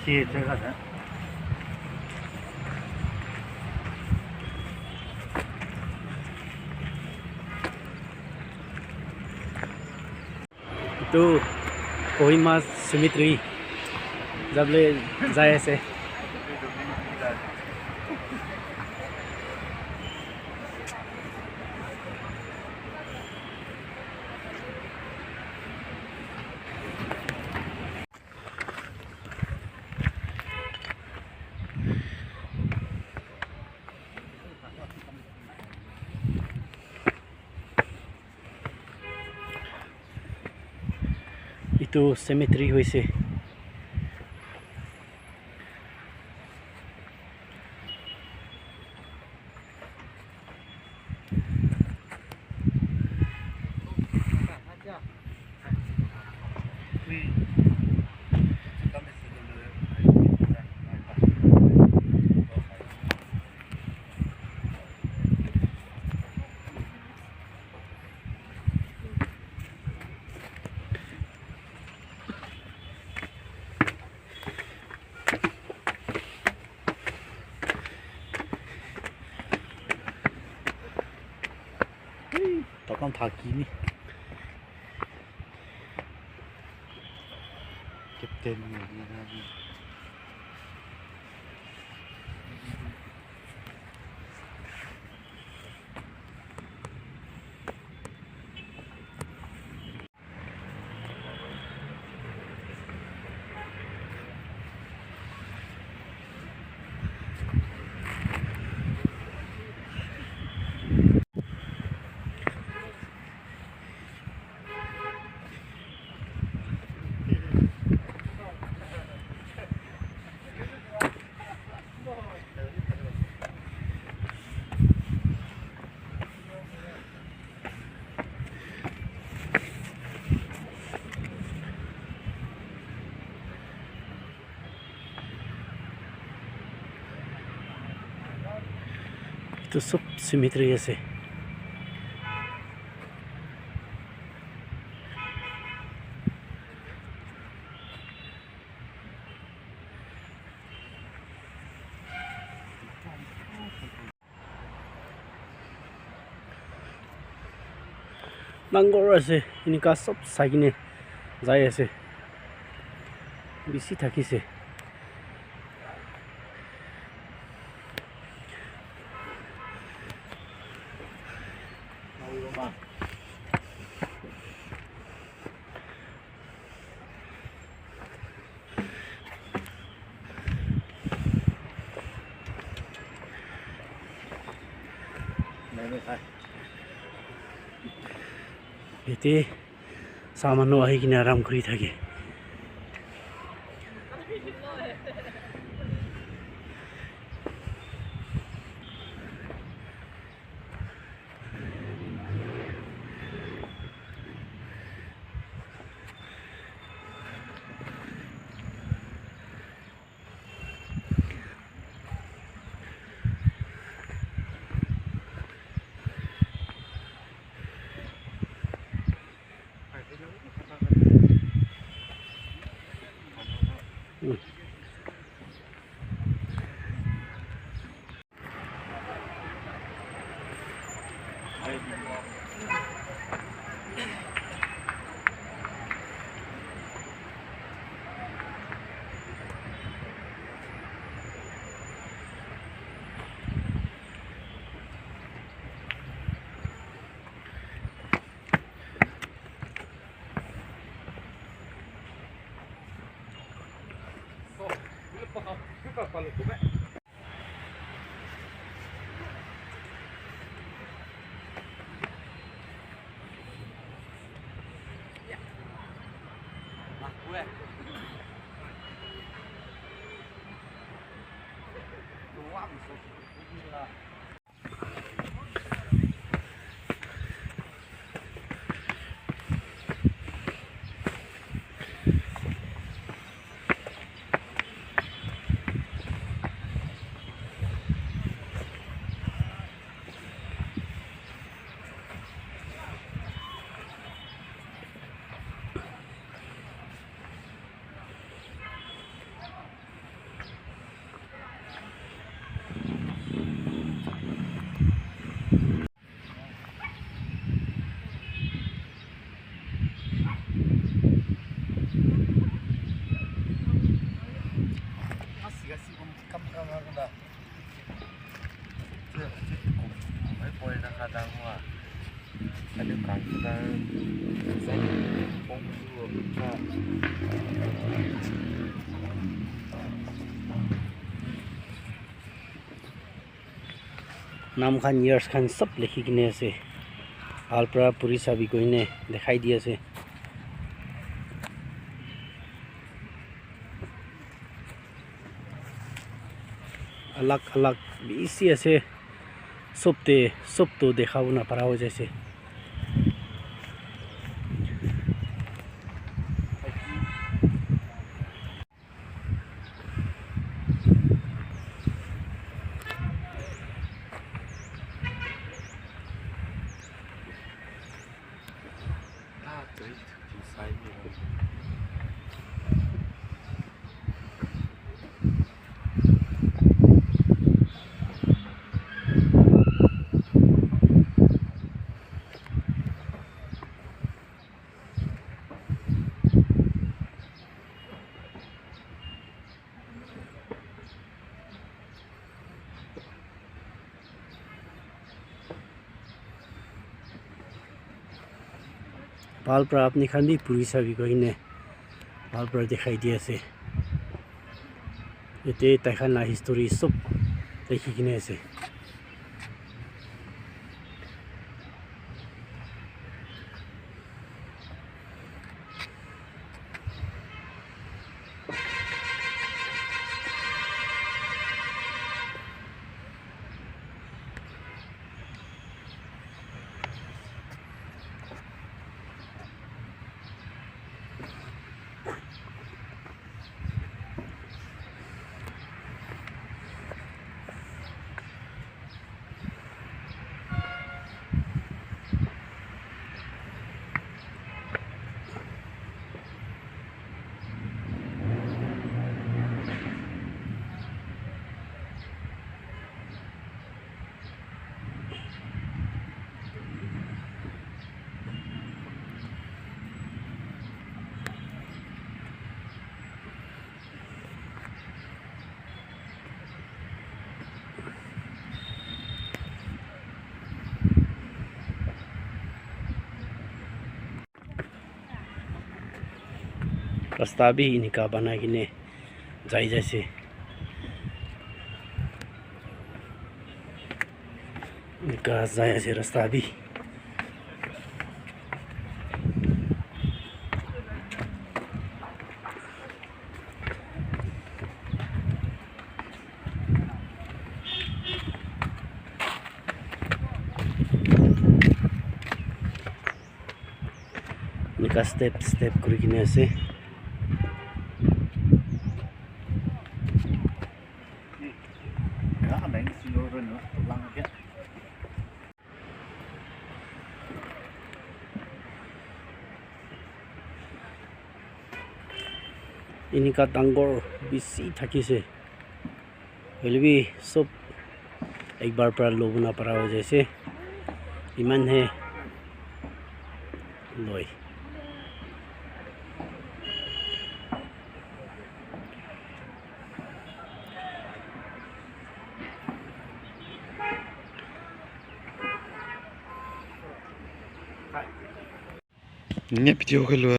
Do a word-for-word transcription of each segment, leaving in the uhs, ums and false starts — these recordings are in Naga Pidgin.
Ki jaga ase? Etu Kohima cemetery jabole jai ase. Etu cemetery hoise. Takam thaki ni. Captain ni. Etu sob cemetery ase. Dangor ase, enika sob sai kene jai ase, bishi thakise. Yate sa manu ahi kena aram kuri thake. Nam khan, years khan sob likhi kene ase. Bhal para puri sabi koine dikhai di ase. Alag alag bishi ase. Sob te, sob to dekha bo na para hoi jaise. Bhal para apni khan bi puri sabi koi kene bhal para dikhai di ase. Yate tai khan la history sob likhi kene ase. Rasta bi enika banai kene jai jaise. Enika jai ase rasta bi. Enika step step kuri kene ase. Enika dangor bishi thakise. Hoilebi sob ekbar para lobona para hoi jaise. Iman he loi. Nya video ke lua.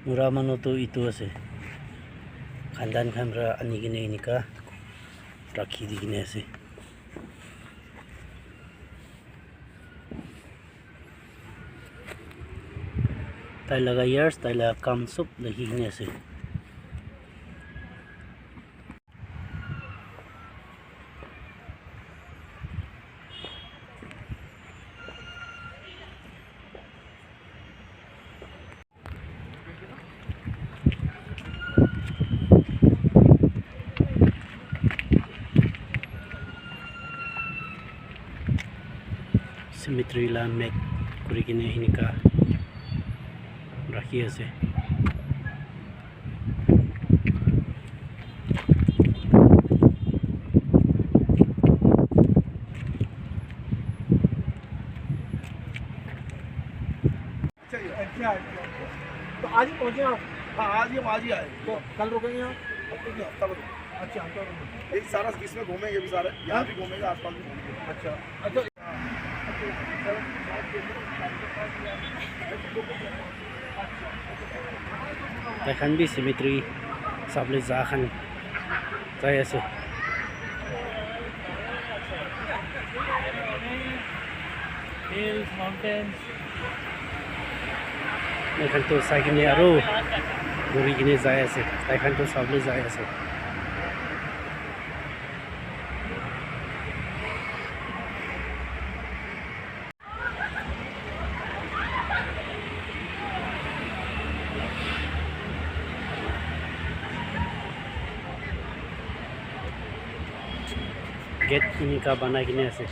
Mura manu tu etu ase. Khandan khan para ani kene enika rakhi di kene ase. Tai laga years, tai laga kam sob likhi kene ase. Cemetery la mat kuri kene enika rakhi ase. अच्छा, अच्छा, अच्छा। तो आज ही पहुंचे आप? हाँ, आज ही हम आज ही आए। तो कल रुकेंगे आप? अब तो नहीं, हफ्ता भर रुकेंगे। अच्छा, हफ्ता भर रुकेंगे। यही सारा इसमें घूमेंगे भी सारे, यहाँ भी घूमेंगे, आसपास भी घूमेंगे। अच्छा, अच्छा। Taikhan bi cemetery sabole ja khan jai ase. Hills, mountains. Moi khan tu sai kene aro ghuri kene jai ase. Tai khan tu sabole jai ase. Gate enika banai kene ase.